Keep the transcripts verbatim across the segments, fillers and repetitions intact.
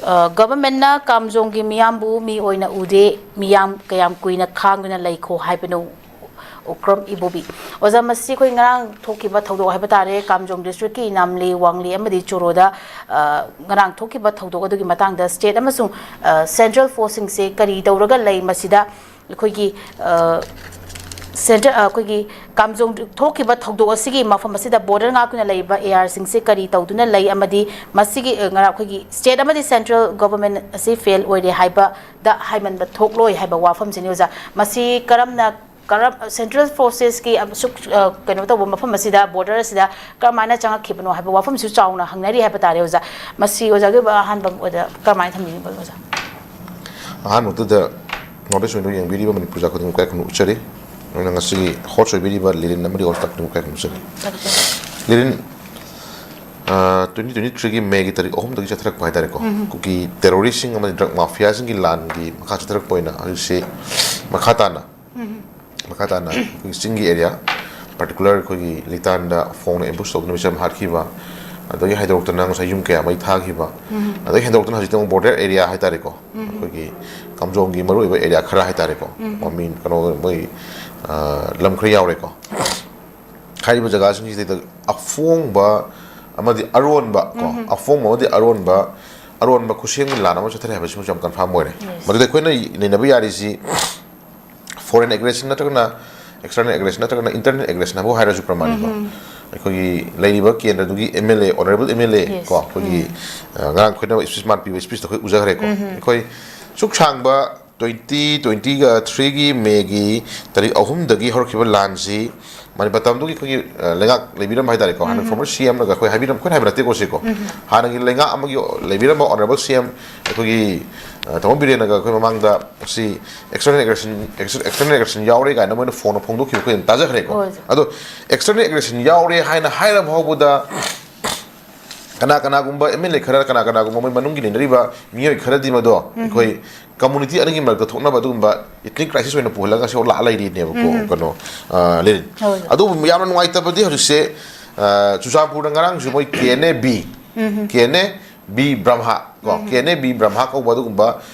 ꯒꯚꯔꯟꯃꯦꯟꯠꯅ ꯀꯥꯝꯖꯣꯡꯒꯤ ꯃꯤꯌꯥꯝꯕꯨ ꯃꯤ ꯑꯣꯏꯅ ꯎꯗꯦ, ꯃꯤꯌꯥꯝ ꯀꯌꯥꯝ ꯀꯨꯏꯅ ꯈꯥꯡꯗꯨꯅ ꯂꯩꯈꯣ ꯍꯥꯏꯕꯅꯣ? ꯎꯀ꯭ꯔꯝ ꯏꯕꯣꯕꯤ꯫ ꯑꯣꯖꯥ, ꯃꯁꯤ ꯑꯩꯈꯣꯏ ꯉꯔꯥꯡ ꯊꯣꯛꯈꯤꯕ ꯊꯧꯗꯣꯛ ꯍꯥꯏꯕ ꯇꯥꯔꯦ, ꯀꯥꯝꯖꯣꯡ ꯗꯤꯁꯇ꯭ꯔꯤꯛꯀꯤ ꯏꯅꯥꯝꯂꯤ, ꯋꯥꯡꯂꯤ ꯑꯃꯗꯤ ꯆꯣꯔꯣꯗ, ꯑ, ꯉꯔꯥꯡ ꯊꯣꯛꯈꯤꯕ ꯊꯧꯗꯣꯛ ꯑꯗꯨꯒꯤ ꯃꯇꯥꯡꯗ ꯁ꯭ꯇꯦꯠ ꯑꯃꯁꯨꯡ, ꯑ, ꯁꯦꯟꯇ꯭ꯔꯦꯜ ꯐꯣꯔꯁꯁꯤꯡꯁꯦ ꯀꯔꯤ ꯇꯧꯔꯒ ꯂꯩ? ꯃꯁꯤꯗ ꯑꯩꯈꯣꯏꯒꯤ, ꯑ, ꯁꯦꯟꯇ꯭ꯔꯦꯜ, ꯑ, ꯑꯩꯈꯣꯏꯒꯤ ꯀꯥꯝꯖꯣꯡ ꯊꯣꯛꯈꯤꯕ ꯊꯧꯗꯣꯛ ꯑꯁꯤꯒꯤ ꯃꯐꯝ ꯑꯁꯤꯗ ꯕꯣꯔꯗꯔ ꯉꯥꯛꯇꯨꯅ ꯂꯩꯔꯤꯕ ꯑꯦ ꯑꯥꯔꯁꯤꯡꯁꯦ ꯀꯔꯤ ꯇꯧꯗꯨꯅ ꯂꯩ ꯑꯃꯗꯤ ꯃꯁꯤꯒꯤ, ꯑ, ꯉꯔꯥꯡ ꯑꯩꯈꯣꯏꯒꯤ ꯁ꯭ꯇꯦꯠ ꯑꯃꯗꯤ ꯁꯦꯟꯇ꯭ꯔꯦꯜ ꯒꯣꯚꯔꯟꯃꯦꯟꯠ ꯑꯁꯤ ꯐꯦꯜ ꯑꯣꯏꯔꯦ ꯍꯥꯏꯕꯗ ꯍꯥꯏꯃꯟꯕ ꯊꯣꯛꯂꯣꯏ ꯍꯥꯏꯕ ꯋꯥꯐꯝꯁꯤꯅꯤ, ꯑꯣꯖꯥ꯫ ꯃꯁꯤ ꯀꯔꯝꯅ, ꯀꯔꯝ-, ꯁꯦꯟꯇ꯭ꯔꯦꯜ ꯐꯣꯔꯁꯦꯁꯀꯤ ꯑꯁꯨꯛ, ꯑ, ꯀꯩꯅꯣ ꯇꯧꯕ ꯃꯐꯝ ꯑꯁꯤꯗ, ꯕꯣꯔꯗꯔ ꯑꯁꯤꯗ ꯀꯔꯝꯍꯥꯏꯅ ꯆꯪꯉꯛꯈꯤꯕꯅꯣ ꯍꯥꯏꯕ ꯋꯥꯐꯝꯁꯤꯁꯨ ꯆꯥꯎꯅ ꯍꯪꯅꯔꯤ ꯍꯥꯏꯕ ꯇꯥꯔꯦ, ꯑꯣꯖꯥ꯫ ꯃꯁꯤ ꯑꯣꯖꯥꯒꯤ ꯑꯣꯏꯕ ꯑꯍꯥꯟꯕ ꯑꯣꯏꯅ ꯀꯔꯝꯍꯥꯏꯅ ꯊꯝꯕꯤꯅꯤꯡꯕ, ꯑꯣꯖꯥ? ꯑꯍꯥꯟꯕꯗꯨꯗ North East Window ꯌꯦꯡꯕꯤꯔꯤꯕ ꯃꯅꯤꯄꯨꯔ ꯈꯨꯗꯤꯡꯃꯛ ꯏꯀꯥꯏ ꯈꯨꯝꯅꯕ ꯎꯠꯆꯔꯤ꯫ ꯑꯗꯨꯅ ꯉꯁꯤꯒꯤ host ꯑꯣꯏꯕꯤꯔꯤꯕ ꯂꯤꯔꯤꯟ ꯑꯃꯗꯤ ꯑꯣꯜꯁꯇꯥ ꯈꯨꯗꯤꯡꯃꯛ ꯏꯀꯥꯏ ꯈꯨꯝꯅꯕ ꯎꯠꯆꯔꯤ꯫ ꯂꯤꯔꯤꯟ, ꯑ, twenty twenty-threeꯒꯤ Mayꯒꯤ ꯇꯥꯔꯤꯛ ꯑꯍꯨꯝꯗꯒꯤ ꯆꯠꯊꯔꯛꯄ ꯍꯥꯏꯇꯥꯔꯦꯀꯣ, ꯎꯝ꯫ ꯀꯨꯀꯤ terroristꯁꯤꯡ ꯑꯃꯗꯤ drug mafiaꯁꯤꯡꯒꯤ ꯂꯥꯟꯒꯤ ꯃꯈꯥ ꯆꯠꯊꯔꯛꯄ ꯑꯣꯏꯅ ꯍꯧꯖꯤꯛꯁꯤ ꯃꯈꯥ ꯇꯥꯅ, ꯎꯝ꯫ ꯃꯈꯥ ꯇꯥꯅ ꯑꯩꯈꯣꯏꯒꯤ ꯆꯤꯡꯒꯤ area, particular ꯑꯩꯈꯣꯏꯒꯤ ꯂꯤꯇꯥꯟꯗ ꯐꯣꯡꯅ ambush ꯇꯧꯗꯨꯅ ꯃꯤꯆꯝ ꯍꯥꯠꯈꯤꯕ, ꯑꯗꯒꯤ ꯍꯥꯏꯗꯣꯔꯛꯇꯅ ꯉꯁꯥꯏ ꯌꯨꯝ ꯀꯌꯥ ꯃꯩ ꯊꯥꯈꯤꯕ, ꯎꯝ꯫ ꯑꯗꯒꯤ ꯍꯦꯟꯗꯣꯛꯇꯅ ꯍꯧꯖꯤꯛꯇꯤ ꯑꯃꯨꯛ border area ꯍꯥꯏꯇꯥꯔꯦꯀꯣ, ꯎꯝ꯫ ꯑꯩꯈꯣꯏꯒꯤ ꯀꯥꯝꯖꯣꯡꯒꯤ ꯃꯔꯨꯑꯣꯏꯕ area ꯈꯔ ꯍꯥꯏꯇꯥꯔꯦꯀꯣ, ꯎꯝ꯫ ꯃꯃꯤꯡ ꯀꯩꯅꯣ ꯃꯣꯏ, ꯑ, ꯂꯝ ꯈꯔ ꯌꯥꯎꯔꯦꯀꯣ꯫ ꯍꯥꯏꯔꯤꯕ ꯖꯒꯥꯁꯤꯡꯁꯤꯗ ꯑꯐꯣꯡꯕ ꯑꯃꯗꯤ ꯑꯔꯣꯟꯕ ꯀꯣ, ꯎꯝ꯫ ꯑꯐꯣꯡꯕ ꯑꯃꯗꯤ ꯑꯔꯣꯟꯕ, ꯑꯔꯣꯟꯕ ꯈꯨꯠꯁꯦꯝꯒꯤ ꯂꯥꯟ ꯑꯃ ꯆꯠꯊꯔꯤ ꯍꯥꯏꯕꯁꯤꯃꯁꯨ ꯌꯥꯝ confirm ꯑꯣꯏꯔꯦ꯫ Yes꯫ ꯃꯗꯨꯗ ꯑꯩꯈꯣꯏꯅ ꯅꯩꯅꯕ ꯌꯥꯔꯤꯁꯤ foreign aggression ꯅꯠꯇ꯭ꯔꯒꯅ external aggression ꯅꯠꯇ꯭ꯔꯒꯅ internal aggression ꯍꯥꯏꯕꯨ ꯍꯥꯏꯔꯁꯨ ꯄ꯭ꯔꯃꯥꯅꯤꯀꯣ꯫ ꯎꯝ꯫ ꯑꯩꯈꯣꯏꯒꯤ ꯂꯩꯔꯤꯕ ꯀꯦꯟꯗ꯭ꯔꯗꯨꯒꯤ M L A, honourable M L A Yes꯫ ꯀꯣ, ꯑꯩꯈꯣꯏꯒꯤ, ꯎꯝ꯫ ꯑ, ꯉꯔꯥꯡ ꯑꯩꯈꯣꯏꯅ speech ꯃꯥꯟ ꯄꯤꯕ speechꯇ ꯑꯩꯈꯣꯏ ꯎꯖꯈ꯭ꯔꯦꯀꯣ꯫ ꯎꯝ꯫ ꯑꯩꯈꯣꯏ ꯁꯨꯛ ꯁꯥꯡꯕ twenty twenty-threeꯒꯤ Mayꯒꯤ ꯇꯥꯔꯤꯛ ꯑꯍꯨꯝꯗꯒꯤ ꯍꯧꯔꯛꯈꯤꯕ ꯂꯥꯟꯁꯤ ꯃꯅꯤ-, ꯃꯇꯝꯗꯨꯒꯤ ꯑꯩꯈꯣꯏꯒꯤ, ꯑ, ꯂꯩꯉꯥꯛ ꯂꯩꯕꯤꯔꯝꯕ ꯍꯥꯏꯇꯥꯔꯦꯀꯣ꯫ ꯍꯥꯟꯅ ꯎꯝ꯫ Former C M ꯅꯒ ꯑꯩꯈꯣꯏ ꯍꯥꯏꯕꯤꯔꯝ-, ꯑꯩꯈꯣꯏꯅ ꯍꯥꯏꯕ ꯅꯠꯇꯦꯀꯣ ꯁꯤꯀꯣ꯫ ꯎꯝ꯫ ꯍꯥꯟꯅꯒꯤ ꯂꯩꯉꯥꯛ ꯑꯃꯒꯤ ꯂꯩꯕꯤꯔꯝꯕ honourable C M ꯑꯩꯈꯣꯏꯒꯤ, ꯑ, ꯇꯥꯃꯣ ꯕꯤꯔꯦꯟꯅꯒ ꯑꯩꯈꯣꯏ ꯃꯃꯥꯡꯗ ꯁꯤ external aggression, external aggression ꯌꯥꯎꯔꯦ ꯀꯥꯏꯅ ꯃꯣꯏꯅ ꯐꯣꯡꯅ ꯐꯣꯡꯗꯣꯛꯈꯤꯕ ꯑꯩꯈꯣꯏ ꯑꯗꯨꯝ ꯇꯥꯖꯈ꯭ꯔꯦꯀꯣ꯫ ꯍꯣꯏ, ꯁꯥꯔ꯫ ꯑꯗꯣ external aggression ꯌꯥꯎꯔꯦ ꯍꯥꯏꯅ ꯍꯥꯏꯔ ꯐꯥꯎꯕꯗ ꯀꯅꯥ ꯀꯅꯥꯒꯨꯝꯕ M L A ꯈꯔ, ꯀꯅꯥ ꯀꯅꯥꯒꯨꯝꯕ ꯃꯣꯏ ꯃꯅꯨꯡꯒꯤ ꯂꯩꯅꯔꯤꯕ ꯃꯤꯑꯣꯏ ꯈꯔꯗꯤ ꯃꯗꯣ ꯎꯝ꯫ ꯑꯩꯈꯣꯏ community ꯑꯅꯤꯒꯤ ꯃꯔꯛꯇ ꯊꯣꯛꯅꯕ ꯑꯗꯨꯒꯨꯝꯕ ethnic crisis ꯑꯣꯏꯅ ꯄꯨꯍꯜꯂꯒ ꯉꯁꯤ ꯂꯥꯛꯑ ꯂꯩꯔꯤꯅꯦꯕꯀꯣ, ꯎꯝ꯫ ꯀꯩꯅꯣ, ꯑ, ꯂꯤꯔꯤꯟ꯫ ꯍꯣꯏ꯫ ꯑꯗꯨꯕꯨ ꯌꯥꯝꯅ ꯅꯨꯡꯉꯥꯏꯇꯕꯗꯤ ꯍꯧꯖꯤꯛꯁꯦ, ꯑ, ꯆꯨꯔꯆꯥꯟꯄꯨꯔꯗ ꯉꯔꯥꯡꯁꯨ ꯃꯣꯏ K N A B, um. K N A B Brahma ꯀꯣ, ꯀꯦ ꯑꯦꯟ ꯑꯦ ꯕꯤ ꯕ꯭ꯔꯍꯃ ꯀꯧꯕ ꯑꯗꯨꯒꯨꯝꯕ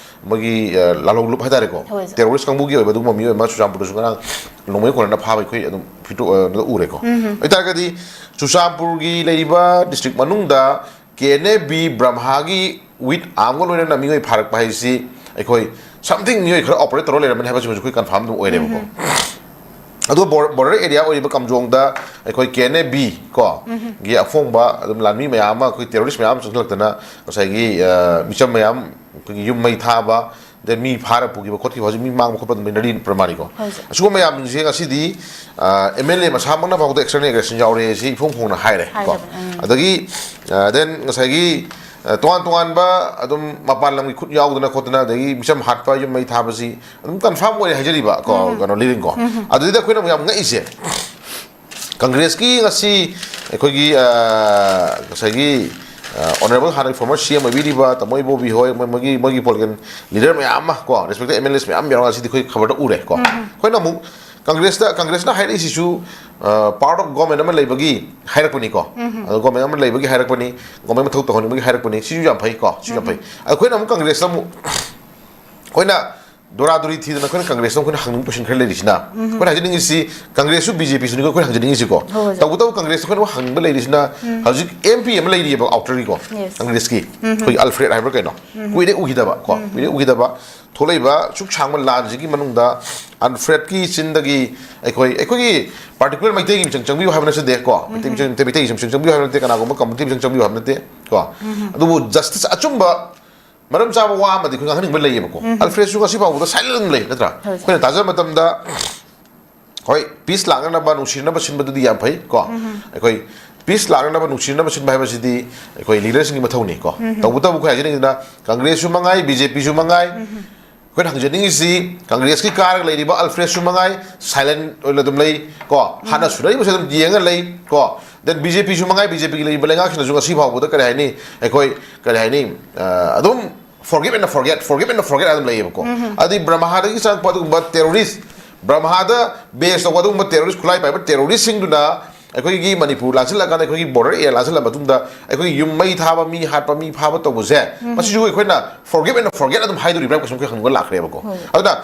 ꯃꯣꯏꯒꯤ, ꯑ, ꯂꯥꯜꯍꯧꯂꯨꯞ ꯍꯥꯏꯇꯥꯔꯦꯀꯣ, ꯍꯣꯏ, ꯁꯥꯔ꯫ ꯇꯦꯔꯣꯔꯤꯁ ꯀꯥꯡꯕꯨꯒꯤ ꯑꯣꯏꯕ ꯑꯗꯨꯒꯨꯝꯕ ꯃꯤꯑꯣꯏ ꯑꯃ ꯆꯨꯔꯆꯥꯟꯄꯨꯔꯗꯁꯨ ꯉꯔꯥꯡ ꯅꯣꯡꯃꯩ ꯈꯣꯟꯅꯅ ꯐꯥꯕ ꯑꯩꯈꯣꯏ ꯑꯗꯨꯝ ꯐꯤꯇꯣ-, ꯑ, ꯎꯔꯦꯀꯣ꯫ ꯑꯗꯨ ꯑꯣꯏꯇꯥꯔꯒꯗꯤ ꯆꯨꯔꯆꯥꯟꯄꯨꯔꯒꯤ ꯂꯩꯔꯤꯕ ꯗꯤꯁꯇ꯭ꯔꯤꯛ ꯃꯅꯨꯡꯗ ꯀꯦ ꯑꯦꯟ ꯑꯦ ꯕꯤ ꯕ꯭ꯔꯍꯃꯒꯤ ꯋꯤꯠ ꯑꯥꯔꯝꯒ ꯂꯣꯏꯅꯅ ꯃꯤꯑꯣꯏ ꯐꯥꯔꯛꯄ ꯍꯥꯏꯁꯤ ꯑꯩꯈꯣꯏ something ꯃꯤꯑꯣꯏ ꯈꯔ ꯑꯣꯄꯔꯦꯠ ꯇꯧꯔ ꯂꯩꯔꯝꯃꯅꯤ ꯍꯥꯏꯕꯁꯤꯃꯁꯨ ꯑꯩꯈꯣꯏ ꯀꯟꯐꯥꯔꯝ ꯑꯗꯨꯝ ꯑꯣꯏꯔꯦꯕꯀꯣ꯫ ꯑꯗꯨꯒ ꯕꯣꯔ-, ꯕꯣꯔꯗꯔ ꯑꯦꯔꯤꯌꯥ ꯑꯣꯏꯔꯤꯕ ꯀꯥꯝꯖꯣꯡꯗ ꯑꯩꯈꯣꯏ ꯀꯦ ꯑꯦꯟ ꯑꯦ ꯕꯤ ꯀꯣ, ꯒꯤ ꯑꯐꯣꯡꯕ ꯑꯗꯨꯝ ꯂꯥꯟꯃꯤ ꯃꯌꯥꯝ ꯑꯃ, ꯑꯩꯈꯣꯏ ꯇꯦꯔꯣꯔꯤꯁ ꯃꯌꯥꯝ ꯑꯃ ꯆꯪꯁꯤꯜꯂꯛꯇꯅ ꯉꯁꯥꯏꯒꯤ, ꯑ, ꯃꯤꯆꯝ ꯃꯌꯥꯝ ꯑꯩꯈꯣꯏꯒꯤ ꯌꯨꯝ ꯃꯩ ꯊꯥꯕ, ꯑꯗꯩ ꯃꯤ ꯐꯥꯔ ꯄꯨꯈꯤꯕ ꯈꯣꯠꯈꯤꯕ, ꯍꯧꯖꯤꯛ ꯃꯤ ꯃꯥꯡꯕ ꯈꯣꯠꯄ ꯑꯗꯨꯝ ꯂꯩꯅꯔꯤ ꯄ꯭ꯔꯃꯥꯅꯤꯀꯣ꯫ ꯍꯣꯏ, ꯁꯥꯔ꯫ ꯑꯁꯤꯒꯨꯝꯕ ꯃꯌꯥꯝꯁꯤꯡꯁꯦ ꯉꯁꯤꯗꯤ, ꯑ, ꯑꯦꯝ ꯑꯦꯜ ꯑꯦ ꯃꯁꯥꯃꯛꯅ ꯐꯥꯎꯗ external aggression ꯌꯥꯎꯔꯦ ꯁꯤ ꯏꯐꯣꯡ ꯐꯣꯡꯅ ꯍꯥꯏꯔꯦ ꯀꯣ꯫ ꯍꯥꯏꯖꯕꯅꯦ, ꯎꯝ꯫ ꯑꯗꯒꯤ, ꯑ, then ꯉꯁꯥꯏꯒꯤ, ꯑ, ꯇꯣꯉꯥꯟ ꯇꯣꯉꯥꯟꯕ ꯑꯗꯨꯝ ꯃꯄꯥꯟ ꯂꯝꯒꯤ ꯈꯨꯠ ꯌꯥꯎꯗꯅ ꯈꯣꯠꯇꯅ, ꯑꯗꯒꯤ ꯃꯤꯆꯝ ꯍꯥꯠꯄ, ꯌꯨꯝ ꯃꯩ ꯊꯥꯕꯁꯤ ꯑꯗꯨꯝ ꯀꯟꯐꯥꯔꯝ ꯑꯣꯏꯔꯦ ꯍꯥꯏꯖꯔꯤꯕ ꯀꯣ, ꯀꯩꯅꯣ, ꯂꯤꯔꯤꯡ ꯀꯣ꯫ ꯑꯗꯨꯗ ꯑꯩꯈꯣꯏꯅ ꯑꯃꯨꯛ ꯌꯥꯝ ꯉꯛꯏꯁꯦ, ꯀꯪꯒ꯭ꯔꯦꯁꯀꯤ ꯉꯁꯤ ꯑꯩꯈꯣꯏꯒꯤ, ꯑ, ꯉꯁꯥꯏꯒꯤ, ꯑ, ꯑꯣꯅꯔꯦꯕꯜ ꯍꯥꯟꯅꯒꯤ ꯐꯣꯔꯃꯔ ꯁꯤ ꯑꯦꯝ ꯑꯣꯏꯕꯤꯔꯤꯕ ꯇꯥꯃꯣ ꯏꯕꯣꯕꯤ ꯍꯣꯏ, ꯃꯣꯏ, ꯃꯣꯏꯒꯤ, ꯃꯣꯏꯒꯤ ꯄꯣꯂꯤꯇꯤꯀꯦꯜ ꯂꯤꯗꯔ ꯃꯌꯥꯝ ꯑꯃ ꯀꯣ, ꯔꯦꯁꯄꯦꯛꯇꯦꯗ ꯑꯦꯝ ꯑꯦꯜ ꯑꯦꯁ ꯃꯌꯥꯝ ꯌꯥꯎꯔꯒ ꯉꯁꯤꯗꯤ ꯑꯩꯈꯣꯏ ꯈꯕꯔꯗ ꯎꯔꯦ ꯀꯣ꯫ ꯑꯩꯈꯣꯏꯅ ꯑꯃꯨꯛ ꯀꯪꯒ꯭ꯔꯦꯁꯇ, ꯀꯪꯒ꯭ꯔꯦꯁꯅ ꯍꯥꯏꯔꯛꯏꯁꯤꯁꯨ, ꯑ, ꯄꯥꯔꯠ ꯑꯣꯐ ꯒꯣꯔꯃꯦꯟ ꯑꯃ ꯂꯩꯕꯒꯤ ꯍꯥꯏꯔꯛꯄꯅꯤ ꯀꯣ꯫ ꯑꯗꯣ ꯒꯣꯔꯃꯦꯟ ꯑꯃ ꯂꯩꯕꯒꯤ ꯍꯥꯏꯔꯛꯄꯅꯤ, ꯒꯣꯔꯃꯦꯟ ꯃꯊꯧ ꯇꯧꯍꯟꯅꯤꯡꯕꯒꯤ ꯍꯥꯏꯔꯛꯄꯅꯤ, ꯁꯤꯁꯨ ꯌꯥꯝ ꯐꯩ ꯀꯣ, ꯁꯤꯁꯨ ꯌꯥꯝ ꯐꯩ꯫ ꯑꯩꯈꯣꯏꯅ ꯑꯃꯨꯛ ꯀꯪꯒ꯭ꯔꯦꯁꯇ ꯑꯃꯨꯛ ꯑꯩꯈꯣꯏꯅ ꯗꯣꯔꯥꯗꯣꯔꯤ ꯊꯤꯗꯅ ꯑꯩꯈꯣꯏꯅ ꯀꯪꯒ꯭ꯔꯦꯁꯇ ꯑꯩꯈꯣꯏꯅ ꯍꯪꯅꯤꯡꯕ ꯀꯣꯏꯁꯟ ꯈꯔ ꯂꯩꯔꯤꯁꯤꯅ, ꯑꯩꯈꯣꯏꯅ ꯍꯥꯏꯖꯅꯤꯡꯉꯤꯁꯤ ꯀꯪꯒ꯭ꯔꯦꯁꯁꯨ ꯕꯤ ꯖꯦ ꯄꯤꯁꯨꯅꯤꯀꯣ ꯑꯩꯈꯣꯏꯅ ꯍꯪꯖꯅꯤꯡꯉꯤꯁꯤꯀꯣ꯫ ꯍꯣꯏ, ꯍꯣꯏ, ꯁꯥꯔ꯫ ꯇꯧꯕꯇꯕꯨ ꯀꯪꯒ꯭ꯔꯦꯁꯇ ꯑꯩꯈꯣꯏꯅ ꯍꯪꯕ ꯂꯩꯔꯤꯁꯤꯅ, ꯍꯧꯖꯤꯛ ꯑꯦꯝ ꯄꯤ ꯑꯃ ꯂꯩꯔꯤꯑꯕ ꯑꯥꯎꯇꯔꯒꯤꯀꯣ, Yes. ꯀꯪꯒ꯭ꯔꯦꯁꯀꯤ ꯑꯩꯈꯣꯏꯒꯤ ꯑꯜꯐ꯭ꯔꯦꯗ ꯍꯥꯏꯕ꯭ꯔꯥ ꯀꯩꯅꯣ, ꯀꯨꯏꯔꯦ ꯎꯈꯤꯗꯕ ꯀꯣ, ꯀꯨꯏꯔꯦ ꯎꯈꯤꯗꯕ꯫ ꯊꯣꯛꯂꯛꯏꯕ ꯁꯨꯛ ꯁꯥꯡꯕ ꯂꯥꯟꯁꯤꯒꯤ ꯃꯅꯨꯡꯗ ꯑꯜꯐ꯭ꯔꯦꯗꯀꯤ ꯆꯤꯟꯗꯒꯤ ꯑꯩꯈꯣꯏ, ꯑꯩꯈꯣꯏꯒꯤ ꯄꯥꯔꯇꯤꯀꯨꯂꯔ ꯃꯩꯇꯩꯒꯤ ꯃꯤꯆꯪ ꯆꯪꯕꯤꯌꯨ ꯍꯥꯏꯕ ꯅꯠꯆꯗꯦ ꯀꯣ, ꯃꯩꯇꯩ ꯃꯤꯆꯪ, ꯃꯩꯇꯩꯒꯤ ꯃꯤꯆꯪ ꯆꯪꯕꯤꯌꯨ ꯍꯥꯏꯕ ꯅꯠꯇꯦ, ꯀꯅꯥꯒꯨꯝꯕ ꯀꯝꯃꯨꯅꯤꯇꯤ ꯃꯤꯆꯪ ꯆꯪꯕꯤꯌꯨ ꯍꯥꯏꯕ ꯅꯠꯇꯦ ꯀꯣ꯫ ꯑꯗꯨꯕꯨ ꯖꯁꯇꯤꯁ ꯑꯆꯨꯝꯕ ꯃꯔꯝ ꯆꯥꯕ ꯋꯥ ꯑꯃꯗꯤ ꯑꯩꯈꯣꯏ ꯉꯥꯡꯍꯟꯅꯤꯡꯕ ꯂꯩꯌꯦꯕꯀꯣ꯫ ꯑꯜꯐ꯭ꯔꯦꯗꯁꯨ ꯉꯁꯤ ꯐꯥꯎꯕꯗ ꯁꯥꯏꯂꯦꯟ ꯑꯗꯨꯝ ꯂꯩ, ꯅꯠꯇ꯭ꯔꯥ? ꯍꯣꯏ, ꯁꯥꯔ꯫ ꯑꯩꯈꯣꯏꯅ ꯇꯥꯖꯕ ꯃꯇꯝꯗ, ꯍꯣꯏ, ꯄꯤꯁ ꯂꯥꯛꯅꯅꯕ, ꯅꯨꯡꯁꯤꯅꯅꯕ ꯁꯤꯟꯕꯗꯨꯗꯤ ꯌꯥꯝ ꯐꯩ ꯀꯣ꯫ ꯑꯩꯈꯣꯏ ꯄꯤꯁ ꯂꯥꯛꯅꯅꯕ, ꯅꯨꯡꯁꯤꯅꯅꯕ ꯁꯤꯟꯕ ꯍꯥꯏꯕꯁꯤꯗꯤ ꯑꯩꯈꯣꯏ ꯂꯤꯗꯔꯁꯤꯡꯒꯤ ꯃꯊꯧꯅꯤ ꯀꯣ꯫ ꯇꯧꯕꯇꯕꯨ ꯑꯩꯈꯣꯏ ꯍꯥꯏꯖꯅꯤꯡꯉꯤꯗꯨꯅ ꯀꯪꯒ꯭ꯔꯦꯁꯁꯨ ꯃꯉꯥꯏ, ꯕꯤ ꯖꯦ ꯄꯤꯁꯨ ꯃꯉꯥꯏ, ꯑꯩꯈꯣꯏꯅ ꯍꯪꯖꯅꯤꯡꯉꯤꯁꯤ ꯀꯪꯒ꯭ꯔꯦꯁꯀꯤ ꯀꯥꯔꯒ ꯂꯩꯔꯤꯕ ꯑꯜꯐ꯭ꯔꯦꯗꯁꯨ ꯃꯉꯥꯏ, ꯁꯥꯏꯂꯦꯟ ꯑꯣꯏꯅ ꯑꯗꯨꯝ ꯂꯩ ꯀꯣ꯫ ꯍꯥꯟꯅ ꯁꯨꯅꯔꯤꯕꯁꯨ ꯑꯗꯨꯝ ꯌꯦꯡꯉ ꯂꯩ ꯀꯣ꯫ Then ꯕꯤ ꯖꯦ ꯄꯤꯁꯨ ꯃꯉꯥꯏ, ꯕꯤ ꯖꯦ ꯄꯤꯒꯤ ꯂꯩꯔꯤꯕ ꯂꯩꯉꯥꯛꯁꯤꯅꯁꯨ ꯉꯁꯤ ꯐꯥꯎꯕꯗ ꯀꯔꯤ ꯍꯥꯏꯅꯤ, ꯑꯩꯈꯣꯏ ꯀꯔꯤ ꯍꯥꯏꯅꯤ, ꯑ, ꯑꯗꯨꯝ forgive and forget, forgive and forget ꯑꯗꯨꯝ ꯂꯩꯌꯦꯕꯀꯣ꯫ ꯑꯗꯨꯗꯤ ꯕ꯭ꯔꯍꯃꯥꯗꯒꯤ ꯆꯪꯉꯛꯄ ꯑꯗꯨꯒꯨꯝꯕ ꯇꯦꯔꯣꯔꯤꯁ, ꯕ꯭ꯔꯍꯃꯥꯗ ꯕꯦꯁ ꯇꯧꯕ ꯑꯗꯨꯒꯨꯝꯕ ꯇꯦꯔꯣꯔꯤꯁ, ꯈꯨꯠꯂꯥꯏ ꯄꯥꯏꯕ ꯇꯦꯔꯣꯔꯤꯁꯁꯤꯡꯗꯨꯅ ꯑꯩꯈꯣꯏꯒꯤ ꯃꯅꯤꯄꯨꯔ ꯂꯥꯟꯁꯤꯜꯂꯀꯥꯟꯗ, ꯑꯩꯈꯣꯏꯒꯤ ꯕꯣꯔꯗꯔ ꯑꯦꯔꯤꯌꯥ ꯂꯥꯟꯁꯤꯜꯂ ꯃꯇꯨꯡꯗ ꯑꯩꯈꯣꯏꯒꯤ ꯌꯨꯝ ꯃꯩ ꯊꯥꯕ, ꯃꯤ ꯍꯥꯠꯄ, ꯃꯤ ꯐꯥꯕ ꯇꯧꯕꯁꯦ, ꯃꯁꯤꯁꯨ ꯑꯩꯈꯣꯏꯅ forgive and forget ꯑꯗꯨꯝ ꯍꯥꯏꯗꯣꯔꯤꯕ꯭ꯔꯥ ꯍꯥꯏꯕ ꯀꯣꯏꯁꯟ ꯑꯩꯈꯣꯏ ꯍꯪꯅꯤꯡꯕ ꯂꯥꯛꯈ꯭ꯔꯦꯕꯀꯣ꯫ ꯑꯗꯨꯅ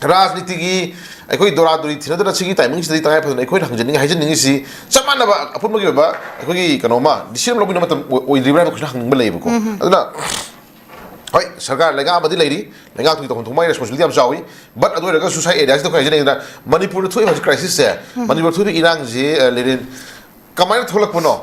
ꯔꯥꯖꯅꯤꯇꯤꯒꯤ ꯑꯩꯈꯣꯏ ꯗꯣꯔꯥꯗꯣꯔꯤ ꯊꯤꯅꯗꯅ ꯁꯤꯒꯤ ꯇꯥꯏꯃꯤꯡꯁꯤꯗꯗꯤ ꯇꯉꯥꯏ ꯐꯗꯅ ꯑꯩꯈꯣꯏꯅ ꯍꯪꯖꯅꯤꯡꯉꯤ, ꯍꯥꯏꯖꯅꯤꯡꯉꯤꯁꯤ ꯆꯞ ꯃꯥꯟꯅꯕ ꯑꯄꯨꯟꯕꯒꯤ ꯑꯣꯏꯕ ꯑꯩꯈꯣꯏꯒꯤ ꯀꯩꯅꯣꯝꯃ decision ꯂꯧꯕꯤꯅꯕ ꯃꯇꯝ ꯑꯣꯏ-, ꯑꯣꯏꯗ꯭ꯔꯤꯕ꯭ꯔꯥ ꯍꯥꯏꯕ ꯀꯣꯏꯁꯟ ꯍꯪꯅꯤꯡꯕ ꯂꯩꯌꯦꯕꯀꯣ꯫ ꯑꯗꯨꯅ ꯍꯣꯏ, ꯁꯔꯀꯥꯔ ꯂꯩꯉꯥꯛ ꯑꯃꯗꯤ ꯂꯩꯔꯤ, ꯂꯩꯉꯥꯛꯇꯨꯒꯤ ꯇꯧꯐꯝ ꯊꯣꯛꯄ ꯃꯥꯒꯤ responsibility ꯌꯥꯝ ꯆꯥꯎꯏ꯫ But ꯑꯗꯨ ꯑꯣꯏꯔꯒꯁꯨ ꯁ꯭ꯋꯥꯏ ꯑꯦꯔꯤꯌꯥꯁꯤꯗ ꯑꯩꯈꯣꯏ ꯍꯥꯏꯖꯅꯤꯡꯉꯤꯗꯅ, ꯃꯅꯤꯄꯨꯔꯗ ꯊꯣꯛꯏꯕ ꯍꯧꯖꯤꯛ crisis ꯁꯦ, ꯃꯅꯤꯄꯨꯔꯗ ꯊꯣꯛꯏꯕ ꯏꯔꯥꯡꯁꯤ, ꯑ, ꯂꯤꯔꯦꯟ, ꯀꯃꯥꯏꯅ ꯊꯣꯛꯂꯛꯄꯅꯣ?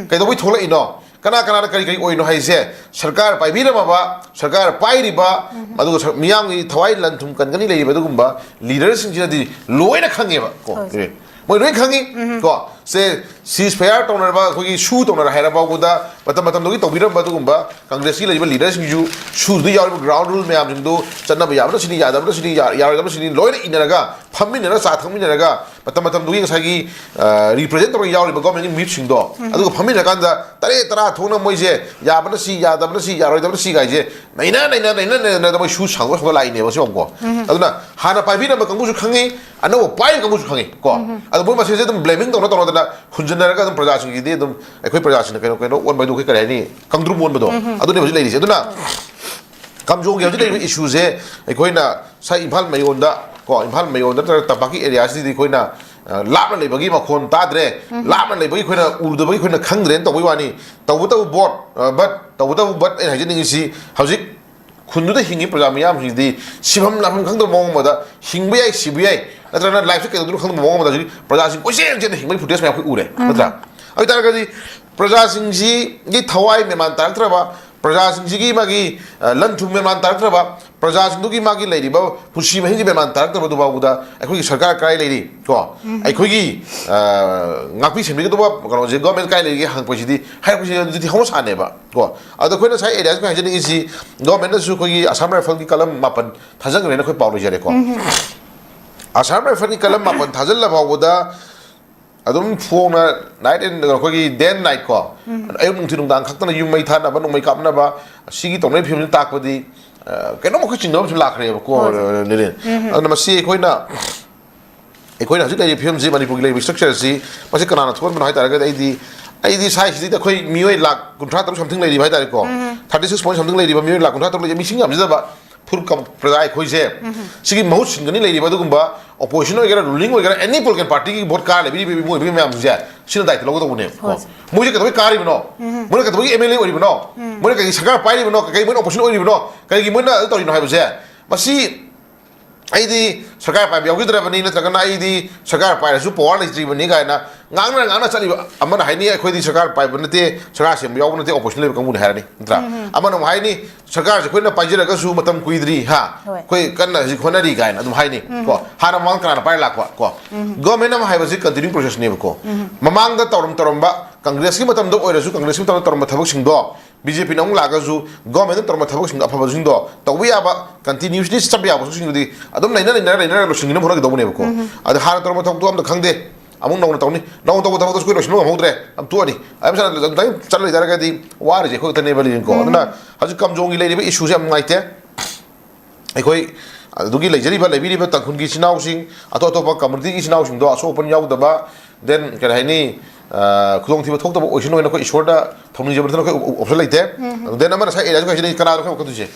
ꯀꯩꯗꯧꯕꯩ ꯊꯣꯛꯂꯛꯏꯅꯣ? ꯀꯅꯥ ꯀꯅꯥꯅ ꯀꯔꯤ ꯀꯔꯤ ꯑꯣꯏꯅꯣ ꯍꯥꯏꯁꯦ? ꯁꯔꯀꯥꯔ ꯄꯥꯏꯕꯤꯔꯝꯃꯕ, ꯁꯔꯀꯥꯔ ꯄꯥꯏꯔꯤꯕ, ꯑꯗꯨꯒ ꯁꯔ-, ꯃꯤꯌꯥꯝꯒꯤ ꯊꯋꯥꯏ ꯂꯟ ꯊꯨꯝ ꯀꯟꯒꯅꯤ ꯂꯩꯔꯤꯕ ꯑꯗꯨꯒꯨꯝꯕ leader ꯁꯤꯡꯁꯤꯅꯗꯤ ꯂꯣꯏꯅ ꯈꯪꯉꯦꯕ ꯀꯣ꯫ ꯍꯣꯏ꯫ ꯂꯤꯔꯦꯟ꯫ ꯃꯣꯏ ꯂꯣꯏ ꯈꯪꯉꯤ ꯀꯣ꯫ ꯁꯦ ceasefire ꯇꯧꯅꯔꯕ, ꯑꯩꯈꯣꯏꯒꯤ ꯁꯨ ꯇꯧꯅꯔ ꯍꯥꯏꯔ ꯐꯥꯎꯕꯗ ꯃꯇꯝ ꯃꯇꯝꯗꯨꯒꯤ ꯇꯧꯕꯤꯔꯝꯕ ꯑꯗꯨꯒꯨꯝꯕ ꯀꯪꯒ꯭ꯔꯦꯁꯀꯤ ꯂꯩꯔꯤꯕ leader ꯁꯤꯡꯁꯨ ꯁꯨꯗꯨꯗ ꯌꯥꯎꯔꯤꯕ ground rule ꯃꯌꯥꯝꯁꯤꯡꯗꯨ ꯆꯠꯅꯕ ꯌꯥꯕꯅ ꯁꯤꯅꯤ, ꯌꯥꯗꯕꯅ ꯁꯤꯅꯤ, ꯌꯥ-, ꯌꯥꯔꯣꯏꯗꯕꯅ ꯁꯤꯅꯤ ꯂꯣꯏꯅ ꯏꯟꯅꯔꯒ, ꯐꯝꯃꯤꯟꯅꯔꯒ, ꯆꯥ ꯊꯛꯃꯤꯟꯅꯔꯒ, ꯃꯇꯝ ꯃꯇꯝꯗꯨꯒꯤ ꯉꯁꯥꯏꯒꯤ, ꯑ, represent ꯇꯧꯔꯒ ꯌꯥꯎꯔꯤꯕ government ꯀꯤ ꯃꯤꯞꯁꯤꯡꯗꯣ, ꯑꯗꯨꯒ ꯐꯝꯃꯤꯟꯅꯔꯀꯥꯟꯗ ꯇꯔꯦꯠ ꯇꯔꯥ ꯊꯣꯛꯅ ꯃꯣꯏꯁꯦ ꯌꯥꯕꯅ ꯁꯤ, ꯌꯥꯗꯕꯅ ꯁꯤ, ꯌꯥꯔꯣꯏꯗꯕꯅ ꯁꯤ ꯀꯥꯏꯁꯦ ꯅꯩꯅ, ꯅꯩꯅ, ꯅꯩꯅ, ꯅꯩꯅꯗ ꯃꯣꯏ ꯁꯨ ꯁꯥꯡꯗꯣꯛ ꯁꯥꯡꯗꯣꯛ ꯂꯥꯛꯏꯅꯦꯕ ꯁꯤꯐꯥꯎꯀꯣ꯫ ꯑꯗꯨꯅ ꯍꯥꯟꯅ ꯄꯥꯏꯕꯤꯔꯝꯕ ꯀꯥꯡꯕꯨꯁꯨ ꯈꯪꯉꯤ, ꯑꯅꯧꯕ ꯄꯥꯏꯔꯤꯕ ꯀꯥꯡꯕꯨꯁꯨ ꯈꯪꯉꯤ ꯀꯣ꯫ ꯑꯗꯣ ꯃꯣꯏ ꯃꯁꯦꯟꯁꯦ ꯑꯗꯨꯝ blaming ꯇꯧꯅ ꯇꯧꯅꯗꯅ ꯍꯨꯟꯖꯟꯅꯔꯒ ꯑꯗꯨꯝ ꯄ꯭ꯔꯖꯥꯁꯤꯡꯒꯤꯗꯤ ꯑꯗꯨꯝ, ꯑꯩꯈꯣꯏ ꯄ꯭ꯔꯖꯥꯁꯤꯡꯅ ꯀꯩꯅꯣ, ꯀꯩꯅꯣ ꯑꯣꯟꯕ ꯍꯥꯏꯗꯣ, ꯑꯩꯈꯣꯏ ꯀꯔꯤ ꯍꯥꯏꯅꯤ, ꯀꯪꯗ꯭ꯔꯨꯝ ꯑꯣꯟꯕꯗꯣ, ꯑꯗꯨꯅꯦ ꯍꯧꯖꯤꯛ ꯂꯩꯔꯤꯁꯦ꯫ ꯑꯗꯨꯅ ꯀꯥꯝꯖꯣꯡꯒꯤ ꯍꯧꯖꯤꯛ ꯂꯩꯔꯤꯕ issue ꯁꯦ ꯑꯩꯈꯣꯏꯅ ꯁꯥꯏ ꯏꯝꯐꯥꯜ ꯃꯌꯣꯟꯗ ꯀꯣ, ꯏꯝꯐꯥꯜ ꯃꯌꯣꯟꯗ ꯅꯠꯇ꯭ꯔꯒ ꯇꯝꯄꯥꯛꯀꯤ area ꯁꯤꯗꯤ ꯑꯩꯈꯣꯏꯅ, ꯑ, ꯂꯥꯞꯅ ꯂꯩꯕꯒꯤ ꯃꯈꯣꯟ ꯇꯥꯗ꯭ꯔꯦ, ꯂꯥꯞꯅ ꯂꯩꯕꯒꯤ ꯑꯩꯈꯣꯏꯅ ꯎꯔꯨꯗꯕꯒꯤ ꯑꯩꯈꯣꯏꯅ ꯈꯪꯗ꯭ꯔꯦꯅ ꯇꯧꯕꯩ ꯋꯥꯅꯤ꯫ ꯇꯧꯕꯇꯕꯨ ꯕꯣꯠ, ꯑ, but ꯇꯧꯕꯇꯕꯨ but ꯑꯩꯅ ꯍꯥꯏꯖꯅꯤꯡꯉꯤꯁꯤ, ꯍꯧꯖꯤꯛ ꯈꯨꯟꯗꯨꯗ ꯍꯤꯡꯉꯤ ꯄ꯭ꯔꯖꯥ ꯃꯤꯌꯥꯝꯁꯤꯡꯁꯤꯗꯤ ꯁꯤꯐꯝ ꯂꯥꯛꯐꯝ ꯈꯪꯗꯕ ꯃꯑꯣꯡ ꯑꯃꯗ ꯍꯤꯡꯕ ꯌꯥꯏ, ꯁꯤꯕ ꯌꯥꯏ, ꯅꯠꯇ꯭ꯔꯒꯅ life ꯁꯦ ꯀꯩꯗꯧꯗꯣꯏꯅꯣ ꯈꯪꯗꯕ ꯃꯑꯣꯡ ꯑꯃꯗ ꯍꯧꯖꯤꯛ ꯄ꯭ꯔꯖꯥꯁꯤꯡ ꯀꯣꯏꯆꯦꯟ ꯆꯦꯟꯅ ꯍꯤꯡꯕꯒꯤ footage ꯃꯌꯥꯝ ꯑꯩꯈꯣꯏ ꯎꯔꯦ, ꯅꯠꯇ꯭ꯔꯥ? ꯑꯗꯨ ꯑꯣꯏꯇꯥꯔꯒꯗꯤ ꯄ꯭ꯔꯖꯥꯁꯤꯡꯁꯤꯒꯤ ꯊꯋꯥꯏ ꯃꯦꯟꯃꯥꯟ ꯇꯥꯔꯛꯇ꯭ꯔꯕ, ꯄ꯭ꯔꯖꯥꯁꯤꯡꯁꯤꯒꯤ ꯃꯥꯒꯤ, ꯑ, ꯂꯟ ꯊꯨꯝ ꯃꯦꯟꯃꯥꯟ ꯇꯥꯔꯛꯇ꯭ꯔꯕ, ꯄ꯭ꯔꯖꯥꯁꯤꯡꯗꯨꯒꯤ ꯃꯥꯒꯤ ꯂꯩꯔꯤꯕ ꯄꯨꯟꯁꯤ ꯃꯍꯤꯡꯁꯤ ꯃꯦꯟꯃꯥꯟ ꯇꯥꯔꯛꯇ꯭ꯔꯕꯗꯨ ꯐꯥꯎꯕꯗ ꯑꯩꯈꯣꯏꯒꯤ ꯁꯔꯀꯥꯔ ꯀꯗꯥꯏ ꯂꯩꯔꯤ ꯀꯣ? ꯑꯩꯈꯣꯏꯒꯤ, ꯑ, ꯉꯥꯛꯄꯤ ꯁꯦꯟꯕꯤꯒꯗꯧꯕ ꯀꯩꯅꯣꯁꯦ, government ꯀꯥꯏ ꯂꯩꯔꯤꯒꯦ ꯍꯪꯉꯛꯄꯁꯤꯗꯤ, ꯍꯥꯏꯔꯛꯄꯁꯤꯗꯤ ꯍꯧꯅ ꯁꯥꯅꯦꯕ ꯀꯣ꯫ ꯑꯗꯣ ꯑꯩꯈꯣꯏꯅ ꯉꯁꯥꯏ area ꯁꯤꯗ ꯍꯥꯏꯖꯅꯤꯡꯉꯤꯁꯤ, government ꯅꯁꯨ ꯑꯩꯈꯣꯏꯒꯤ Assam Rifle ꯒꯤ ꯀꯂꯝ ꯃꯥꯄꯟ ꯊꯥꯖꯤꯟꯈ꯭ꯔꯦꯅ ꯑꯩꯈꯣꯏ ꯄꯥꯎ ꯂꯩꯖꯔꯦꯀꯣ꯫ Assam Rifle ꯒꯤ ꯀꯂꯝ ꯃꯥꯄꯟ ꯊꯥꯖꯤꯜꯂ ꯐꯥꯎꯕꯗ ꯑꯗꯨꯝ ꯐꯣꯡꯅ night and, ꯑꯩꯈꯣꯏꯒꯤ day and night ꯀꯣ, ꯑꯌꯨꯛ ꯅꯨꯡꯊꯤꯜ ꯅꯨꯡꯗꯥꯡ ꯈꯛꯇꯅ ꯌꯨꯝ ꯃꯩ ꯊꯥꯅꯕ, ꯅꯣꯡꯃꯩ ꯀꯥꯞꯅꯕ, ꯁꯤꯒꯤ ꯇꯧꯅꯔꯤꯕ ꯐꯤꯕꯝꯁꯤ ꯇꯥꯛꯄꯗꯤ, ꯑ, ꯀꯩꯅꯣꯝ ꯑꯩꯈꯣꯏ ꯆꯤꯡꯅꯕ ꯑꯃꯁꯨ ꯂꯥꯛꯈ꯭ꯔꯦꯕꯀꯣ, ꯍꯣꯏ꯫ ꯂꯤꯔꯦꯟ꯫ ꯑꯗꯨꯅ ꯃꯁꯤ ꯑꯩꯈꯣꯏꯅ ꯑꯩꯈꯣꯏꯅ ꯍꯧꯖꯤꯛ ꯂꯩꯔꯤꯕ ꯐꯤꯕꯝꯁꯤ, ꯃꯅꯤꯄꯨꯔꯒꯤ ꯂꯩꯔꯤꯕ structure ꯑꯁꯤ, ꯃꯁꯤ ꯀꯅꯥꯅ ꯊꯣꯛꯍꯟꯕꯅꯣ ꯍꯥꯏ ꯇꯥꯔꯒꯗꯤ, ꯑꯩꯗꯤ ꯑꯩꯗꯤ ꯁ꯭ꯋꯥꯏꯁꯤꯗꯩꯗ ꯑꯩꯈꯣꯏ ꯃꯤꯑꯣꯏ ꯂꯥꯈ ꯀꯨꯟꯊ꯭ꯔꯥ ꯇꯔꯨꯛ something ꯂꯩꯔꯤꯕ ꯍꯥꯏ ꯇꯥꯔꯦꯀꯣ꯫ Thirty six point something ꯂꯩꯔꯤꯕ ꯃꯤꯑꯣꯏ ꯂꯥꯈ ꯀꯨꯟꯊ꯭ꯔꯥ ꯇꯔꯨꯛ ꯂꯩꯔꯤꯕ, ꯃꯤꯁꯤꯡ ꯌꯥꯝꯁꯤꯗꯕ ꯐꯨꯔꯨꯞ ꯀꯝ-, ꯄ꯭ꯔꯖꯥ ꯑꯩꯈꯣꯏꯁꯦ, ꯁꯤꯒꯤ ꯃꯍꯨꯠ ꯁꯤꯟꯒꯅꯤ ꯂꯩꯔꯤꯕ ꯑꯗꯨꯒꯨꯝꯕ opposition ꯑꯣꯏꯒꯦꯔꯥ, ruling ꯑꯣꯏꯒꯦꯔꯥ, any political partyꯒꯤ vote ꯀꯥꯔ ꯂꯩꯕꯤꯔꯤꯕ ꯏꯕꯨꯡ ꯏꯕꯦꯝ ꯃꯌꯥꯝꯁꯤꯡꯁꯦ, ꯁꯤꯅ ꯗꯥꯏꯇ ꯂꯧꯒꯗꯧꯕꯅꯦꯕꯀꯣ꯫ ꯍꯣꯏ꯫ ꯃꯣꯏꯁꯦ ꯀꯩꯗꯧꯕꯩ ꯀꯥꯔꯤꯕꯅꯣ? ꯃꯣꯏꯅ ꯀꯩꯗꯧꯕꯒꯤ MLA ꯑꯣꯏꯔꯤꯕꯅꯣ? ꯃꯣꯏꯅ ꯀꯩꯒꯤ ꯁꯔꯀꯥꯔ ꯄꯥꯏꯔꯤꯕꯅꯣ? ꯀꯩꯒꯤ ꯃꯣꯏꯅ opposition ꯑꯣꯏꯔꯤꯕꯅꯣ? ꯀꯩꯒꯤ ꯃꯣꯏꯅ ꯑꯗꯨ ꯇꯧꯔꯤꯅꯣ ꯍꯥꯏꯕꯁꯦ, ꯃꯁꯤ ꯑꯩꯗꯤ ꯁꯔꯀꯥꯔ ꯄꯥꯏꯕ ꯌꯥꯎꯖꯗ꯭ꯔꯕꯅꯤ, ꯅꯠꯇ꯭ꯔꯒꯅ ꯑꯩꯗꯤ ꯁꯔꯀꯥꯔ ꯄꯥꯏꯔꯁꯨ power ꯂꯩꯇ꯭ꯔꯤꯕꯅꯤ ꯀꯥꯏꯅ ꯉꯥꯡꯅ ꯉꯥꯡꯅ ꯆꯠꯂꯤꯕ, ꯑꯃꯅ ꯍꯥꯏꯅꯤ ꯑꯩꯈꯣꯏꯗꯤ ꯁꯔꯀꯥꯔ ꯄꯥꯏꯕ ꯅꯠꯇꯦ, ꯁꯔꯀꯥꯔ ꯁꯦꯝꯕ ꯌꯥꯎꯕ ꯅꯠꯇꯦ, opposition ꯂꯩꯕ ꯀꯥꯡꯕꯨꯅꯤ ꯍꯥꯏꯔꯅꯤ, ꯅꯠꯇ꯭ꯔꯥ? ꯑꯃꯅ ꯑꯃꯨꯛ ꯍꯥꯏꯅꯤ ꯁꯔꯀꯥꯔꯁꯦ ꯑꯩꯈꯣꯏꯅ ꯄꯥꯏꯖꯔꯒꯁꯨ ꯃꯇꯝ ꯀꯨꯏꯗ꯭ꯔꯤ, ꯍꯥ? ꯍꯣꯏ꯫ ꯑꯩꯈꯣꯏ ꯀꯟꯅ ꯍꯧꯖꯤꯛ ꯍꯣꯠꯅꯔꯤ ꯀꯥꯏꯅ ꯑꯗꯨꯝ ꯍꯥꯏꯅꯤ꯫ ꯀꯣ, ꯍꯥꯟꯅ ꯃꯃꯥꯡ ꯀꯅꯥꯅ ꯄꯥꯏꯔ ꯂꯥꯛꯄ? ꯀꯣ, government ꯑꯃ ꯍꯥꯏꯕꯁꯤ continuing processꯅꯦꯕꯀꯣ꯫ ꯃꯃꯥꯡꯗ ꯇꯧꯔꯝ ꯇꯧꯔꯝꯕ ꯀꯪꯒ꯭ꯔꯦꯁꯀꯤ ꯃꯇꯝꯗ ꯑꯣꯏꯔꯁꯨ, ꯀꯪꯒ꯭ꯔꯦꯁꯀꯤ ꯃꯇꯝꯗ ꯇꯧꯔꯝꯕ ꯊꯕꯛꯁꯤꯡꯗꯣ BJPꯅ ꯑꯃꯨꯛ ꯂꯥꯛꯑꯒꯁꯨ, governmentꯅ ꯇꯧꯔꯝꯕ ꯊꯕꯛꯁꯤꯡꯗꯣ, ꯑꯐꯕꯁꯤꯡꯗꯣ ꯇꯧꯕ ꯌꯥꯕ, continuously ꯆꯠꯄ ꯌꯥꯕ ꯊꯕꯛꯁꯤꯡꯗꯨꯗꯤ ꯑꯗꯨꯝ ꯂꯩꯅ ꯂꯩꯅꯔ ꯂꯩꯅꯔ ꯂꯣꯏꯁꯤꯟꯈꯤꯅꯕ ꯍꯣꯠꯅꯒꯗꯧꯕꯅꯦꯕꯀꯣ꯫ ꯑꯗ ꯍꯥꯟꯅ ꯇꯧꯔꯝꯕ ꯊꯕꯛꯇꯣ ꯑꯝꯇ ꯈꯪꯗꯦ, ꯑꯃꯨꯛ ꯅꯧꯅ ꯇꯧꯅꯤ, ꯅꯧꯅ ꯇꯧꯕ ꯊꯕꯛꯇꯣ ꯑꯩꯈꯣꯏ ꯂꯣꯏꯁꯤꯟꯕ ꯉꯝꯍꯧꯗ꯭ꯔꯦ, ꯑꯗꯨꯝ ꯇꯣꯛꯑꯅꯤ꯫ ꯑꯗꯨꯝ ꯆꯠꯂ-, ꯑꯗꯨꯃꯥꯏꯅ ꯆꯠꯂ ꯂꯩꯇꯥꯔꯒꯗꯤ ꯋꯥꯔꯤꯁꯦ ꯑꯩꯈꯣꯏ ꯈꯛꯇꯅꯦꯕ ꯂꯤꯡꯀꯣ꯫ ꯑꯗꯨꯅ ꯍꯧꯖꯤꯛ ꯀꯝꯖꯣꯡꯒꯤ ꯂꯩꯔꯤꯕ issueꯁꯦ ꯌꯥꯝ ꯅꯨꯡꯉꯥꯏꯇꯦ꯫ ꯑꯩꯈꯣꯏ ꯑꯗꯨꯒꯤ ꯂꯩꯖꯔꯤꯕ, ꯂꯩꯕꯤꯔꯤꯕ ꯇꯥꯡꯈꯨꯜꯒꯤ ꯏꯆꯤꯟ ꯏꯅꯥꯎꯁꯤꯡ, ꯑꯇꯣꯞ ꯑꯇꯣꯞꯄ communityꯒꯤ ꯏꯆꯤꯟ ꯏꯅꯥꯎꯁꯤꯡꯗꯣ ꯑꯁꯣꯛ ꯑꯄꯟ ꯌꯥꯎꯗꯕ, then ꯀꯔꯤ ꯍꯥꯏꯅꯤ, ꯑ, ꯈꯨꯗꯣꯡꯊꯤꯕ ꯊꯣꯛꯇꯕ ꯑꯣꯏꯁꯅꯨ ꯍꯥꯏꯅ ꯑꯩꯈꯣꯏ ꯏꯁꯣꯔꯗ ꯊꯧꯅꯤꯖꯕ ꯅꯠꯇꯅ ꯑꯩꯈꯣꯏ option ꯂꯩꯇꯦ꯫ Then ꯑꯃꯅ ꯉꯁꯥꯏ areaꯁꯨ ꯍꯥꯏꯖꯔꯤ, ꯀꯅꯥꯅꯣ ꯑꯩꯈꯣꯏ ꯋꯥꯀꯠꯇꯣꯏꯁꯦ?